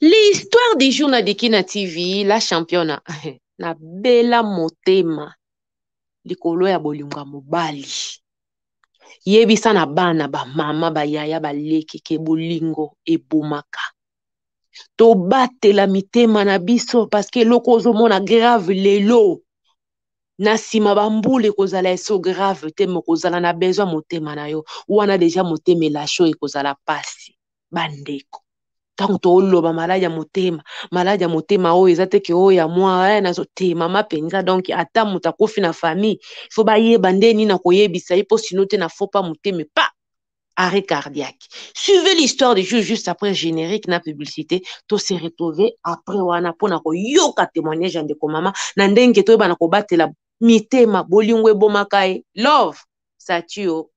L'histoire du jour na Dikina TV, la championne na bela motema likolo ya bolingo ya mobali. Yebisa na bana ba mama ba yaya ba leki ke bolingo ebomaka. Tobatela mitema na biso parce que eloko ozomona grave lelo na nsima bambula ekozala eso grave te mokozala na besoin motema na yo wana deja motema elasho ekozala pasi bandeko ntango toloba maladi ya motema maladi ya motema oyo eza te ke oyo ya mwa eh, nazo te mama mpenza donc ata moto akufi na famille fo bayeba nde nini nakoyebisa ye mpo sino te na fo pa motema pa arrêt cardiaque. Suivez l'histoire du jour juste après générique na publicité to se retrouver après wana pona koyoka témoignage ya ndeko mama na ndenge toyeba na kobatela mitema bolingo ebomaka ye love ça tue. Oh.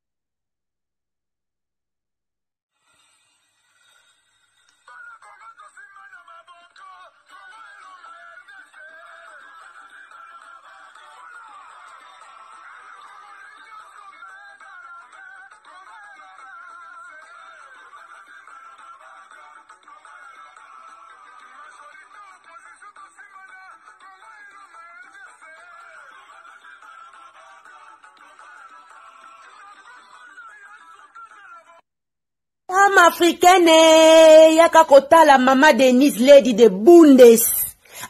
Femme africaine yaka kotala mama Denise Lady de Bundes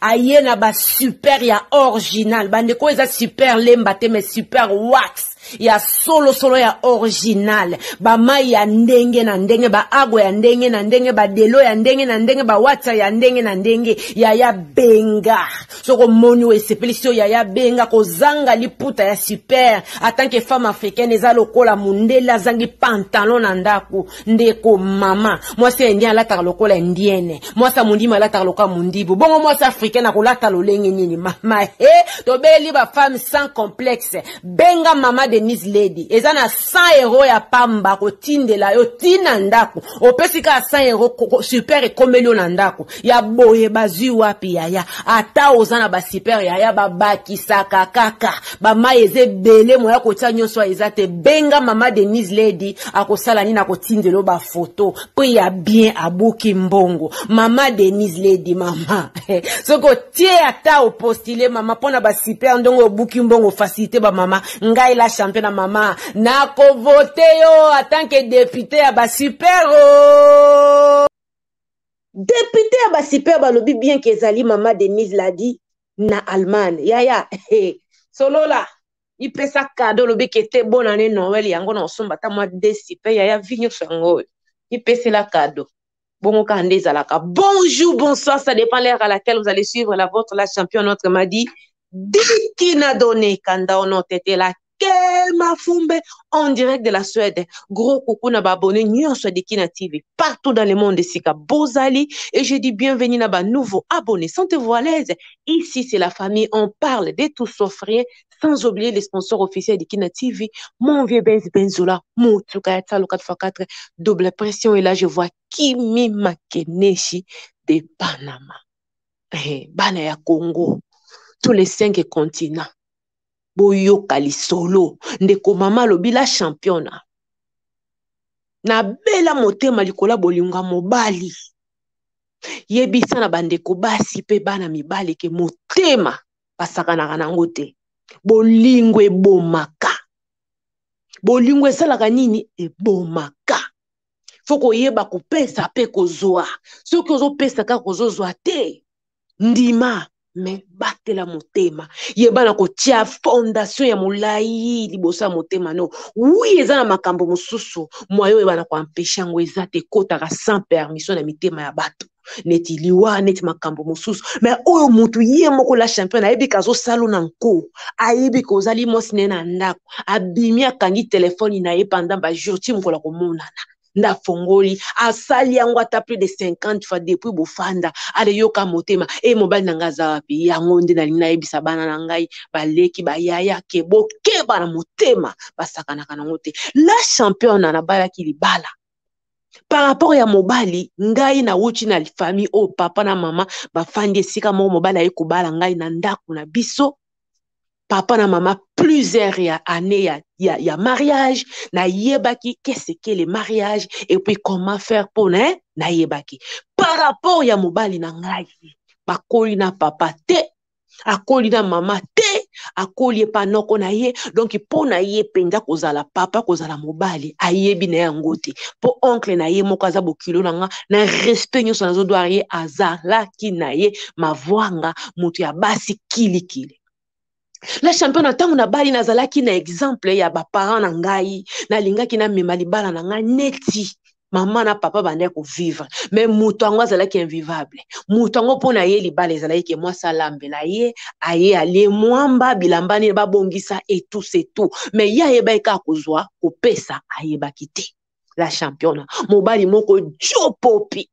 aye na ba super ya original bandeko eza super lemba te mais super wax ya solo solo ya original bamai ya ndenge na ndenge baago ya ndenge na ndenge badelo ya ndenge na ndenge bawatsa ya ndenge na ndenge yaya benga soki omoni oyo esepelisi yo yaya benga kozanga liputa ya super atanke femme africaine eza lokola mondele azangi pantalon na ndako ndeko mama mwasi ya indien alataka lokola indienne mwasi ya mondimi alataka lokola mondibu bongo mwasi africaine akolata lolenge nini mama he tobeli bafemme sans complexe benga mama denise lady eza na 100 euro ya pamba kotindela yo ntina ndako opesi kaka 100 euro super ekomeli yo na ndako ya boye bazwi wapi yaya ata oza na basuper yaya babakisaka kaka bamai eza ebele moya kotia nyonso eza te benga mama denise lady akosala nini akotindela yo bafoto mpo ya bien abuki mbongo mama denise lady mama soki otie ata opostile mama mpo na basuper ndongo obuki mbongo facilité bamama ngai la champion na mama nakovote yo atanke depute ya basuper o Depute ya ba super balobi bien que ezali mama Denise Ladi na Allemagne. Yaya, hey, solola ipesa cadeau lobi ke te bonne année Noël yango na osomba ata mwa deux super yaya vie nyonso yango oyo. Ipesela cadeau. Bongo kaka nde ezalaka. Bonjour, bonsoir, ça dépend l'heure à laquelle vous allez suivre la vôtre, la championne, notre m'a dit. Dikina donné, kanda ono tete la Mafumbe en direct de la Suède. Gros coucou na ba abonné nyonso ya Dikina TV partout dans le monde esika bozali et je dis bienvenue na ba nouveaux abonnés. Sentez-vous à l'aise. Ici c'est la famille, on parle de tout sauf rien sans oublier les sponsors officiels de Dikina TV, mon vieux Benz Benzola, Motuka ya Tsalo 4x4, double pression et là je vois Kimi Makeneshi de Panama. Eh, bana ya Congo, tous les cinq continents. Boyoka lisolo ndeko mama alobi la championa nabela motema likolo ya bolingo ya mobali yebisa na bandeko basi mpe bana mibali ke motema basakanaka nango te bolingo ebomaka bolingo esalaka nini ebomaka fo koyeba kopesa mpe kozwa soki ozopesa kaka ozozwa te ndima me batela motema yeba na kotia fondation ya molai liboso ya motema no wi eza na makambo mosusu mwaye oyeba na koampeshe yango eza te ekotaka sans permission na mitema ya bato neti liwa neti makambo mosusu me oyo motu ye moko la champion ayebi ke azosalo na nko ayebi ke ozali mwasi na ye na ndako abimi akangi telefone na ye pendant bajour ti mokolo akomonana nde afongoli asali yango ata plus de 50 fois depuis bofanda ale yoka motema e mobali na ngai aza wapi yango nde nalingi nayebisa bana na ngai baleki bayaya ke bokeba na motema basakanaka nango te la championne nabalaki libala par rapport ya mobali ngai nawuti na famille oyo papa na mama bafandi esika moko mobali aye kobala ngai na ndako na biso. Papa na mama plusieurs ya année ya mariage, nayebaki qu'est-ce que le mariage et puis comment faire mpona nayebaki par rapport ya mobali na ngai. Bakoli na papa te, akoli na mama te, akoli epa noko na ye. Donc mpo na ye mpenza kozala papa, kozala mobali, ayebi na ye yango te, mpo oncle na ye moko aza bokilo na nga. Na respect nyonso nazodwara ye, azalaki na ye mavwanga, moto ya basi kilikili. La Championne, ntango nabali, nazalaki na exemple ya baparent na ngai. Nalingaki namema libala na ngai neti mama na papa bandaki kovivre, mais moto yango azalaki invivable. Moto yango, mpo na ye, libala ezalaki ke mwasi alambela ye, aye alie mwamba, bilamba nini babongisa et tout, c'est tout. Mais ye ayebaki kaka kozwa, kopesa ayebaki te. La Championne, mobali moko jopopi,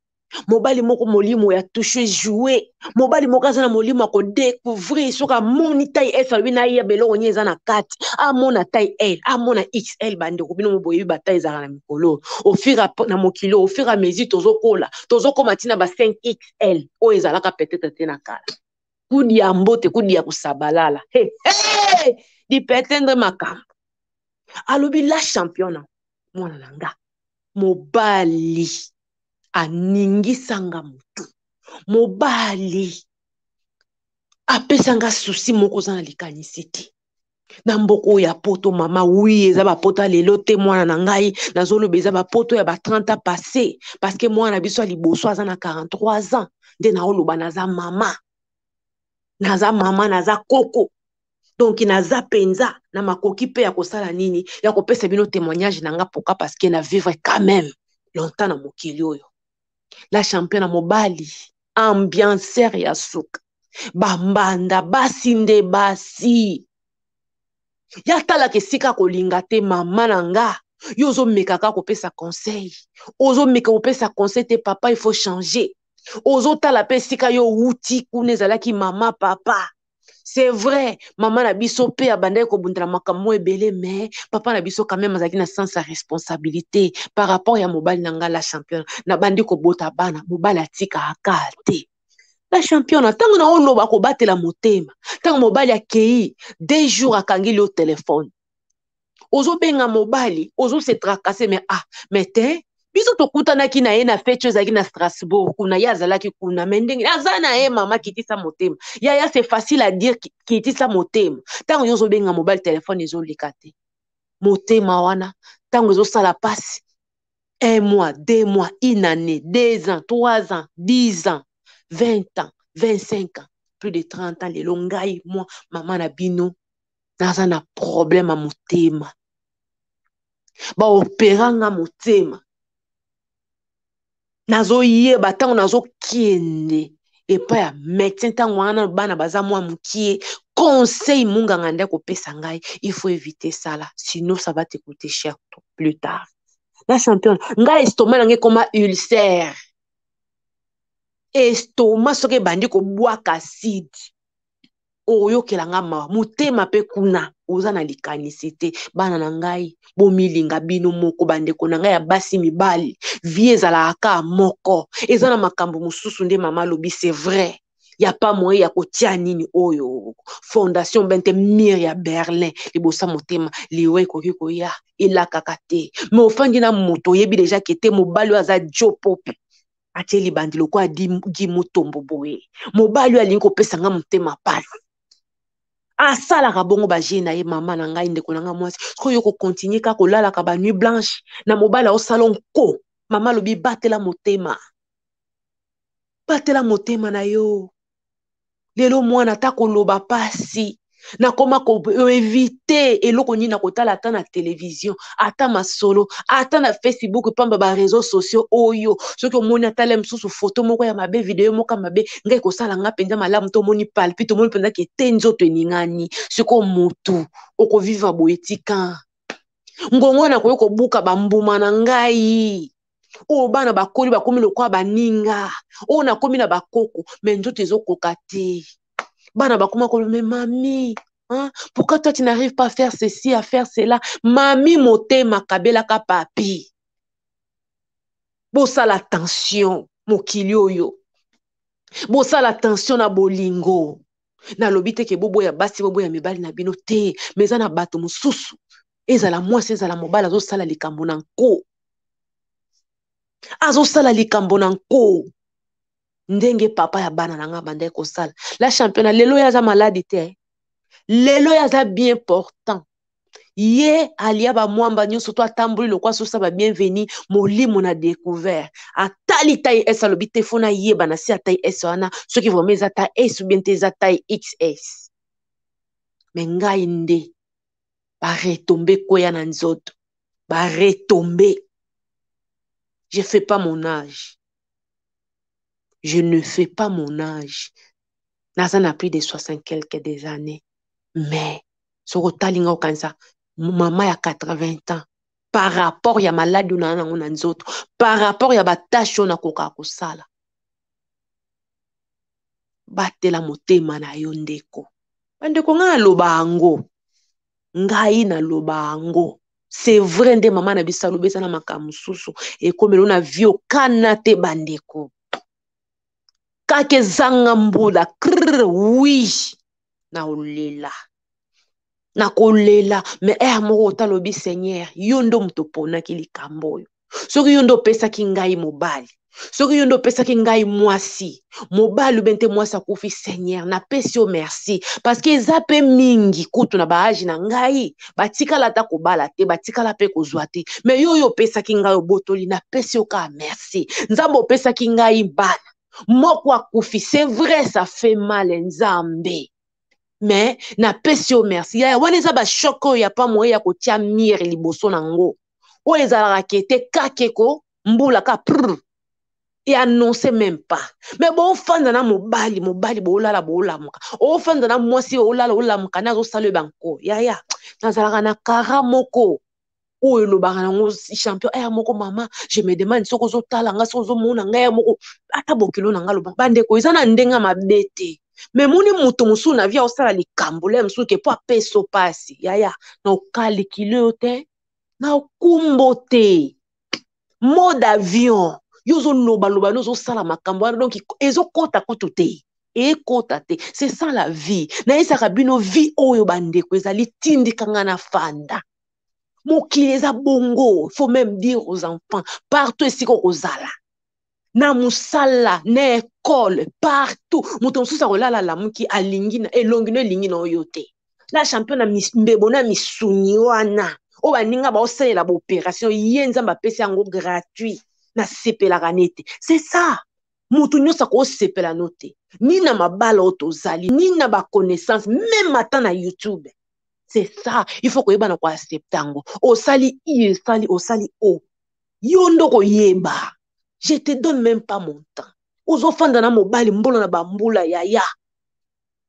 mobali moko molimo ya touche joue, mobali moko aza na molimo ya kodécouvrir. Soki amoni taille S, alobi nayeba eloko nini eza na kati. Amona taille L, amona XL. Bandeko, bino mo boyebi bataille ezalaka na mikolo ofira na mokili. Au fur à mesure tozokola, tozokóma ntina ba 5 XL oyo ezalaka peut-être te na kala. Kudi ya mbote, kudi ya kosabalala, hey, hey! Dipetendre makambo alobi. La Championne, mwana na nga mobali aningisanga motu, mobali apesanga susi moko oza na likanisi te na mboka oyo ya Poto. Mama, oui, eza bapoto ya lelo te. Mwana na ngai, nazoloba eza bapoto ya ba 30 ans passé, parce que mwana na biso ya liboso aza na 43 ans. Nde naoloba, naza mama, naza mama, naza koko. Donc naza mpenza na makoki mpe ya kosala nini, ya kopesa bino témoignage na nga. Pourquoi? Parce que na vivre quand même longtemps na mokili oyo. La Championne, mobali ambianceur ya suka, bambanda basi nde basi ya talaka esika kolinga te. Mama na nga, yo ozomeka kaka kopesa conseil, ozomeka kopesa conseil te. Papa, il faut changer. Ozotala mpe esika yo wuti kuna, ezalaki mama, papa. C'est vrai, mama na biso mpe abandaki kobundela makambo ebele, mais papa na biso quand même azalaki na sens ya responsabilité par rapport ya mobali na ngai. La Championne, nabandi kobota bana, mobali atikaka te. La Championne, ntango na oloba kobatela motema, ntango mobali akei 2 jours, akangeli yo telefone, ozobenga mobali, ozose tracasser. Mais ah, mais te, biso tokutanaki na ye na feti oyo ezalaki na Strasbourg kuna, ye azalaki kuna. Mais ndenge aza na ye, mama, kitisa motema. Yaya, c'est facile à dire kitisa motema. Ntango yo ozobenga mobali, telefone ezoleka te. Motema wana, ntango ezosala mpasi, un mois, 2 mois, une année, 2 ans, 3 ans, 10 ans, 20 ans, 25 ans, plus de 30 ans. Lelo ngai mwa mama na bino naza na problème ya motema, baopérer nga motema. Nazoyeba ntango nazokende epai ya médecin, ntango wana bana baza mwa mokie, conseil munganga nde akopesa ngai: il faut éviter sala, sinon ça va te coûter cher plus tard. La Championne, ngai estomac na ngai ekoma ulcère. Estomac soki ebandi kobwaka acide, oyokela nga mawa. Motema mpe kuna oza na likanisi te. Bana na ngai, bomilinga bino moko. Bandeko na ngai ya basi, mibali, vie ezalaka kaka moko. Eza na makambo mosusu nde mama alobi, c'est vrai, ya pas moyen ya kotia nini oyo fondation bente mur ya Berlin liboso ya motema. Liwa ekoki koya, elakaka te. Mais ofandi na moto, oyebi déjà ke te, mobali oyo aza jopopi, atie libandi lokola gi motombo boye. Mobali oyo alingi kopesa nga motema pasi, asalaka bongo baje na ye. Mama na ngai, ndeko na ngai mwasi, soki oyo kocontinuer kaka kolalaka banuit blanche na mobali aosala nko, mama alobi batela motema, batela motema na yo. Lelo mwana ata koloba pasi, nakoma koéviter eloko nini, na kotala ata na télévision, ata masolo, ata na Facebook pamba, baréseaux sociaux oyo. Soki omoni atala mosusu foto moko ya mabe, video moko ya mabe, ngai kosala nga mpenza malamu te. Omoni palpite, omoni mpenza ke te, nzoto eningani. Sikoyo motu okovivre boye, tika ngongo. Nakoki kobuka bambuma na ngai oyo bana bakoli, bakomi lokola baninga oyo nakomi na bakoko, mais nzoto ezokoka te. Bana bakoma koloba: "Mais mami, hein? Pourquoi toi tu n'arrives pas à faire ceci, à faire cela?" Mami, motema kabelaka papi. Bosala attention, mokili oyo, bosala attention na bolingo. Nalobi te ke boboya basi, boboya mibali na bino te, mais eza na bato mosusu, ezala mwasi ezala mobali, azosala likambo na nko, azosala likambo na nko ndenge papa ya bana na nga abandaki kosala. La championnat lelo ye aza maladi te, lelo ye aza bien portant, ye alia bamwamba nyonso to atamboli lokwa sosa ba bienvenu molimo na découvert, atali taille S, alobi te fo nayeba na se ya taille S wana soki vraiment eza taille S ou bien te eza taille XS. Me ngai nde baretombe kweya na nzoto, baretombe. Je fais pas mon âge, je ne fais pas mon âge, naza na plus de 60 quelques des années, mais soki otali nga okanisa mama ya 80 ans par rapport ya maladi oyo naa nango na nzoto, par rapport ya batashe oyo nakokaka kosala. Batela motema na yo ndeko. Bandeko, ngai naloba yango, ngai naloba yango, c'est vrai nde mama na biso alobi, eza na makambo mosusu ekomelo na vie okana te bandeko, kaka ezanga mbula krr, oui, naolela, nakolela, mais ere moko otalobi: Seigneur, yo nde moto oponaki likambo oyo. Soki yo nde opesaki ngai mobali, soki yo nde opesaki ngai mwasi, mobali ube nte mwasi akufi, Seigneur, napesi yo merci, parce que eza mpe mingi kutu na baage na ngai batikala ata kobala te, batikala mpe kozwa te, mais yo oyo opesaki ngai obotoli, napesi yo kaka merci. Nzambe, opesaki ngai bana, moko akufi, c'est vrai, ça fait mal, Nzambe, mais napesi yo merci. Yaya, wana eza bachoc oyo ya pa moye ya kotia mire liboso nango, oyo ezalaka kete kakeko mbula ka prr et annonce même pas. Mais bofanda na mobali, mobali boolala boolamuka, ofanda na mwasi olala olamuka nde azosala oyo banko. Yaya, nazalaka na kara moko oyo elobaka nango champion aya moko. Mama, je me demande soki ozotala nga, soki ozomona ngai ya moko, ata bokilo na nga. Loba bandeko, eza na ndenge mabe te, me moni moto mosusu na vie aosala likambo le mosusu ke mpo apesa mpasi. Yaya, na okalikile yo te, na okumbo te mode avion, yo ozolobaloba no ozosala makambo wana, donc ezokɔta kutu te, ekota te. C'est ça la vie. Nayesaka bino vie oyo bandeko ezali tindikanga na fanda. Mokili eza bongo. Faut même dire aux enfants partout esika okozala na mosala, na ekole, partout, moto mosusu akolala alamuki, alingi na elongi no, elingi na oyo te. La champion na mbebo na misuni wana oyo baninga baosalela baopération, ye Nzambe apesi yango gratuit, nasepelaka nete. C'est ça, moto nyonso akosepela no te, ni na mabala oyo tozali, ni na baconnaissance, même ata na YouTube. C'est ça, il faut koyeba na koaccepte yango. Osali i esali, osali o yo nde koyeba. Je te donne même pas mon temps. Ozofanda na mobali mbula na bambula, yaya,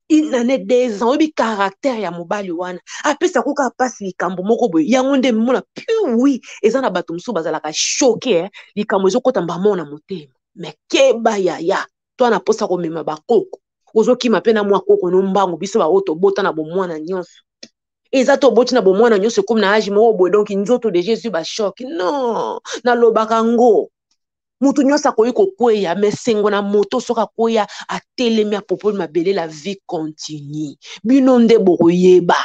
une année, 2 ans, oyebi caractère ya mobali wana, apesaka kaka mpasi likambo moko boye, yango nde mona pi. Oui, eza na bato mosusu bazalaka choqué, eh? Likambo ezokɔta mbamo na motema. Mais keba yaya, to na mposa komema bakoko, ozokima mpe na mwa koko no mbango. Biso baoyo tobota na bomwana nyonso, eza toboti na bomwana nyonso, ekomi na age moko boye, donc nzoto déjà ezwi bachoc. Non, nalobaka ngo moto nyonso akoki kokweya, mais sengo na moto soki akweya, atelemi, apopoli mabele, la vie continue. Bino nde bokoyeba,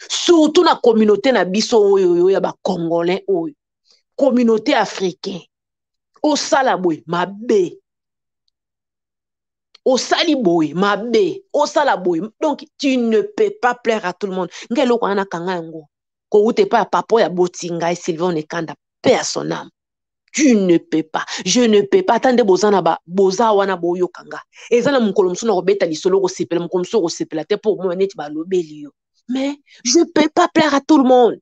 surtout na communauté na biso oyo oyo ya bacongolais, oyo communauté africain. Osala boye mabe, osali boye mabe, osala boye, donc tu ne peux pas plaire à tout le monde. Ngai eloko wana nakanga yango kowuta epai ya papa oyo aboti ngai, Sylvain Onekanda, paix à son âme. Tu ne peux pas, je ne peux pas. Ata nde boza na ba boza wana, boyoka nga, eza na mokolo mosusu na kobeta lisolo, kosepela, mokolo mosusu kosepela te, mpo omona neti balobeli yo. Mais je peux pas plaire à tout le monde,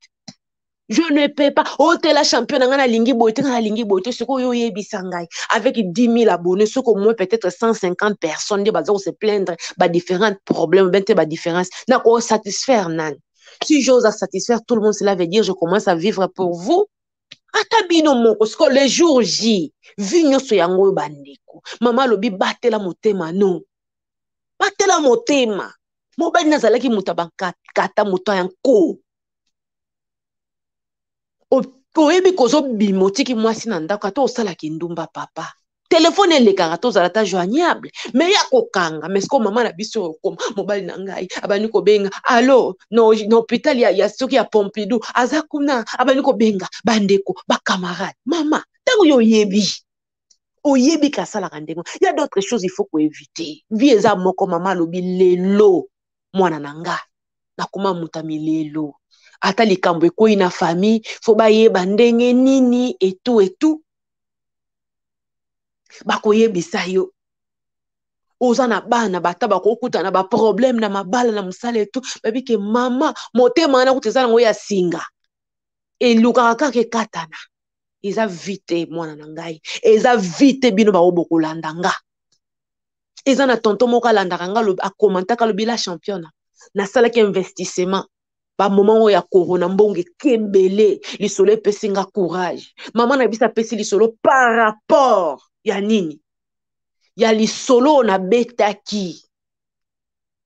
je ne peux pas. Otela champion na ngai, nalingi boye te, ngai nalingi boye te. Sikoyo oyebisa ngai, avec 10 000 abonnés, soki au moins peut-être 150 personnes nde baza kose plaindre badifférents problèmes ben te badifférence, nakosatisfaire nani? Si j'ose à satisfaire tout le monde, cela veut dire je commence à vivre pour vous, ata bino moko. Sikoyo le jour J, vi nyonso yango oyo bandeko. Mama alobi: batela motema no, batela motema. Mobali nazalaki moto ya bankata, moto ya nko. Oyebi kozobima, otiki mwasi na ndako, ata osalaki ndumba, papa. Telefone elekaka, tozala ta joignable, mais ya kokanga. Mais sikoyo mama na biso okoma mobali na ngai abandi kobenga alo no, na hôpital ya soki ya Pompidou, aza kuna, abandi kobenga bandeko, bacamarade. Mama, ntango yo oyebi, oyebi ke asalaka ndenge ya d'autres choses, il faut koéviter. Vie eza moko. Mama alobi lelo mwana na nga nakoma moto ya milelo, ata likambo ekwei na famille, fo bayeba ndenge nini etu etu bakoyebisa yo. Oza na bana, bata bakokutana na baproblème na mabala, na mosala etu, babi ke mama motema wana kuta eza nango ya singa, elukaka kaka ekatana. Eza vie te, mwana na ngai, eza vie te. Bino bao bokolanda nga, eza na tonton moko alandaka nga, akomantaka, alobi: "La championne, nasalaki investissement bamoment oyo ya corona, mbongo ekembele." Lisolo epesi nga courage. Mama na biso apesi lisolo par rapport ya nini? Ya lisolo oyo nabetaki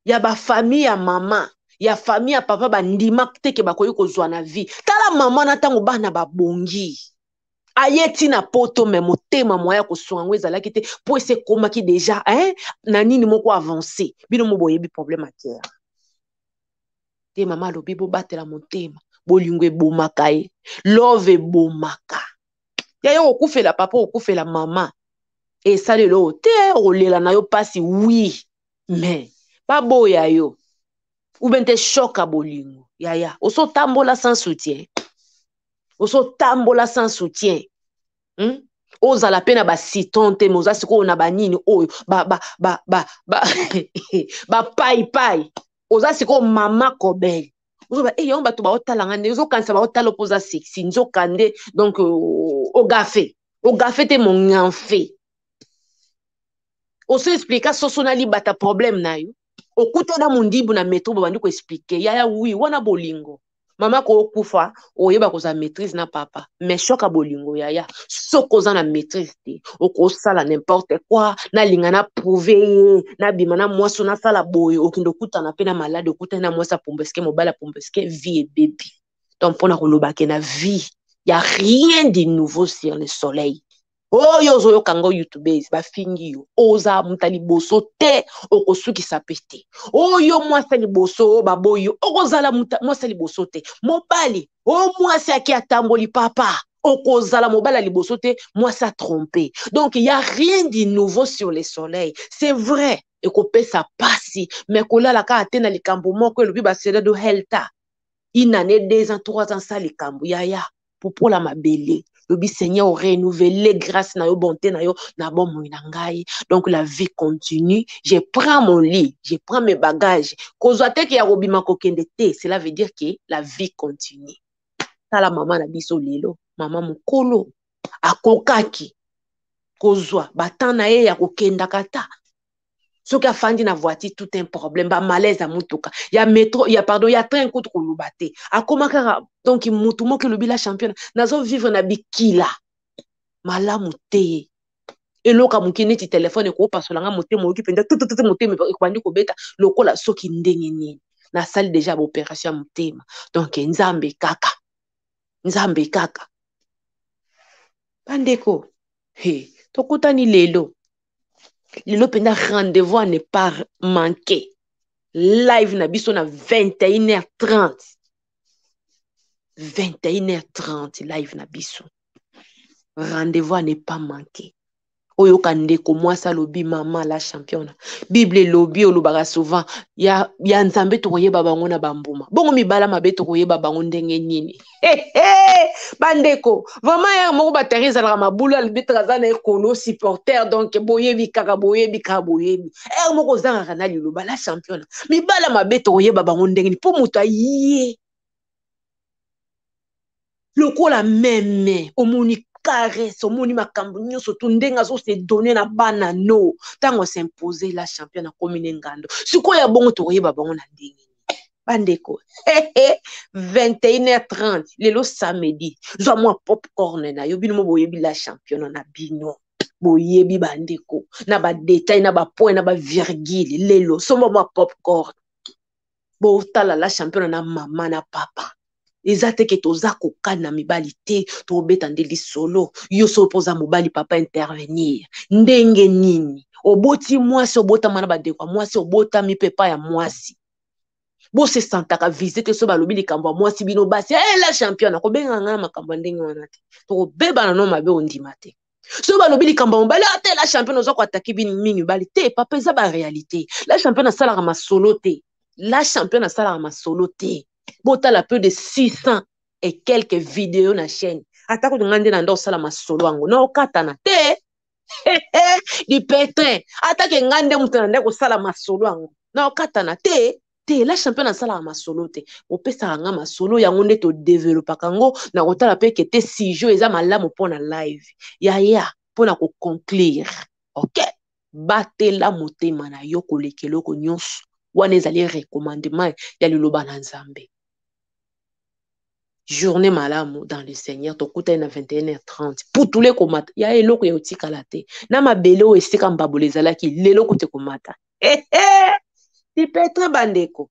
ya bafamille ya mama, ya famille ya papa, bandima teke bakoki kozwa na vie. Tala mama na ntango bana babongi, aye ntina poto, me motema moya kosunga yango ezalaki te, mpo esi ekomaki déjà, hein? Na nini moko avancé. Bino mo boyebi problème ya cœur te. Mama alobi bobatela motema, bolingo ebomaka ye, love ebomaka. Ya yo kokufela papa, okufela mama, esali eloko te, okolela na yo mpasi, oui, mais baboya yo ou bien te, choc ya bolingo. Yaya, osotambola sans soutien, osotambola sans soutien, Ozala mpe na bacitron te, me oza sikoyo na banini oyo bapaipai, ba, ba, oza sikoyo mama kobel, ozoba e yango bato baotalanga nde ozokanisa baotala mpo oza sexy, nzoka nde donc ogafe, ogafe te, monganfe. Oso explika soso na libata problème na yo, okutana mondimbu na metro, bobandi koexpliquer. Yaya, oui, wana bolingo. Mama kokufa, oyeba kozala maîtrise na papa, mais choc ya bolingo, yaya, soki oza na maîtrise te, okosala n'importe quoi. Nalinga na prouve ye, nabima na mwasi, nasala boye, okende okutana mpe na malade, okutani na mwasi apombeske, mobali apombeske, vie ebebi. Donc mpona koloba ke na vie ya rien de nouveau sur le soleil. Oyo ozoyoka ngo, youtubes bafingi yo, oza moto ya liboso te, okosukisa mpe te. Oyo mwasi ya liboso oyo baboyi yo, okozala mwasi ya liboso te. Mobali oyo mwasi ake atamboli papa, okozala mobali ya liboso te, mwasi atrompe. Donc y a rien de nouveau sur le soleil. C'est vrai, ekopesa pasi, mais kolala kaka te na likambo moko. Elobi basele do helta une année, 2 ans, 3 ans, sa likambo. Yaya, popola mabele, lobi: "Seigneur, renouveler grâce na yo, bonté na yo na bomoi na ngai." Donc la vie continue. Je prends mon lit, je prends mes bagages, kozwa teke ya kobima, kokende te. Cela veut dire que la vie continue. Tala mama na biso lelo, mama mokolo akokaki kozwa batemps na ye ya kokendaka ta. Soki afandi na voiture, tout un problème, bamalaise ya motuka, ya metro, ya, pardon, ya train kutu koloba te. Akoma kaka donc mutu moko elobi: "La championne, nazovivre na bikila malamu te. Eloko ya moke neti telefone ekopasola nga motema, oyoki mpenza tututute, motema ekobandi kobeta lokola soki ndenge nini. Nasali déjà baopération ya motema." Donc Nzambe kaka, Nzambe kaka. Bandeko, he, tokutani lelo, lelo mpenza, rendez-vous à ne pas manquer, live na biso na 21h30, 21h30, live na biso, rendez-vous à ne pas manquer. Oyoka ndeko mwasi alobi: "Mama la championne, Bible elobi, olobaka souvent ya Nzambe, tokoyeba bango na bambuma. Bongo mibala mabe, tokoyeba bango ndenge nini?" Bandeko, vraiment, ya moko bateri ezalaka mabulu. Alobetaka, aza na ekolo supporter. Donc boyebi kaka, boyebi kaka, boyebi ere moko ozangaka na liloba. "La championne, mibala mabe, tokoyeba bango ndenge nini? Mpo moto aye lokola meme, omoni caresse, omoni makambo nyonso tu ndenge azose donner na bana no, ntango as'impose, la championne, akomi ne ngando. Sikoyo ya bongo, tokoyeba bango na ndenge nini?" Bandeko, 21h30 lelo samedi, zwa mwa popcorn na yo. Bino mo boyebi la championne na bino, boyebi bandeko na badetail, na bapoint, na bavirgule. Lelo somba mwa popcorn, botala la championne na mama na papa. Eza te ke toza kokana mibali te, tobeta nde lisolo. Yo soki mpo oza mobali, papa intervenir ndenge nini? Oboti mwasi, obotama na bandeko ya mwasi, obotami mpe epai ya mwasi. Bose santaka vise te so balobi likambo ya mwasi, bino basi, hey, la championne akobenga ngai na makambo ya ndenge wana te, tokobebana no mabe, ondima te. So balobi likambo ya mobali, ate la championne oza koatake bino mingi mibali te. Papa, eza baréalité. La championne asalaka masolo te, la championne asalaka masolo te. Botala peu de 600 et quelques vidéos na chaîne, ata kutu ngai nde na nda osala masolo yango na okatana te dipetre, atake ngai nde moto na nde kosala masolo yango na okatana te te. La championne asalaka masolo te, opesaka nga masolo yango nde todevelopaka yango na kotala mpe ke te sujet eza malamu mpo na live yaya. Mpo na koconclure, ok, batela motema na yo koleka eloko nyonso. Wana ezali recommandement ya liloba na Nzambe. Journée malamu dans le Seigneur. Tokutani na 21h30. Putulu ekomata ya eloko ya otikala te na mabele oyo esika mbabola ezalaki lelo kuta ekomata dipetre. Bandeko,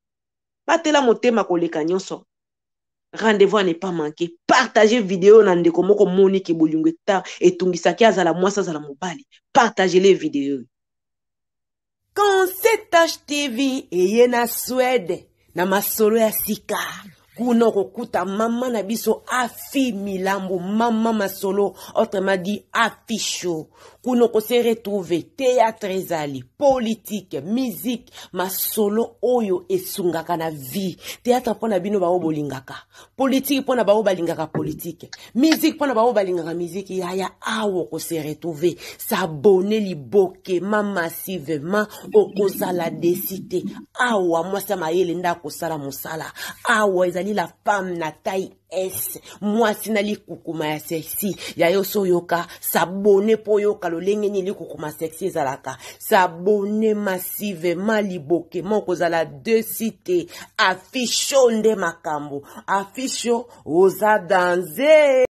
batela motema koleka nyonso. Rendez-vous à ne pas manquer. Partager vidéo na ndeko moko moniki bolingo eta etungisaki, azala mwasi, azala mobali, partage les vidéos. Concept TV eye na Suède na masolo ya sika. Kuna okokuta mama na biso Afi Milambo, mama masolo, autrement dit Afi Show. Kuna okose retrouver théâtre, ezali politique, musique, masolo oyo esungaka na vie. Théâtre mpo na bino bango bolingaka politique, mpo na bango balingaka politique, musique mpo na bango balingaka musique. Yaya, awa okose retrouver. S'abonner libokema massivement, okozala déçu te. Awa mwasi ya mayele nde akosala mosala. Awa ezali la femme na taille S, mwasi na likukuma ya sexy ya yo. So oyoka, s'abonner mpo oyoka lolenge nini likukuma sexy ezalaka. S'abonner massivement libokema, okozala déçu te. Afisho nde makambo, afisho oza danze.